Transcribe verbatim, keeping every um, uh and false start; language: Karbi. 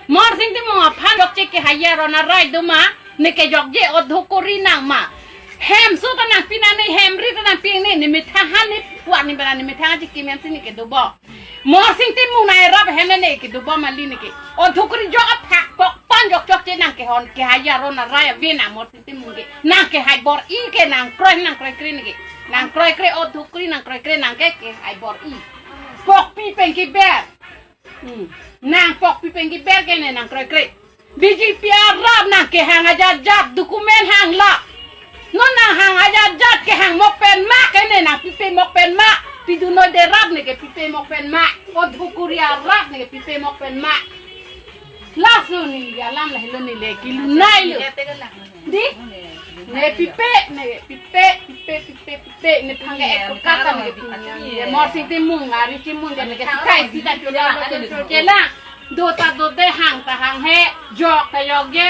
Morsing Timung aphan jokche kehai aron arai do ma, ne kejokje odhukuri nang ma. Hem so ta nangpi nang ne, hem ri ta nangpi ne, ne methang han ne puan ne bana ne methang aji kimen si ne kedo bo. Morsing Timung nang erap hem ne kedo bo mali ne ke. Odhukuri jok aphak pok pan jok jokche nang kehon kehai aron arai ave nang Morsing Timung ke. Nang kehai bor-i ke nang kroi nang kroikre ne ke. Nang kroikre odhukuri nang kroikre nang ke kehai bor-i. Pokpi pen keber. Hmm. Nang pokpi pen keber ke ne nang kroikre. B J P arap nang kehang ajat jat document hang la. Non nang hang ajat jat kehang mok pen ma ke ne nang pipe mok pen ma. Pidunoi derap ne ke pipe mok pen ma. Odhukuri arap ne ke pipe mok pen ma. Laso ne alam lahelo ne le kelunai lo. Di? Ne pipe, ne pipe, pipe, pipe, pipe, ne phang ke ek kata ne pipe. Ne Morsing Timung, ari Timung, ne ke sikai sida chola, chola. Do ta do de hang ta hang he, jok ta jokje.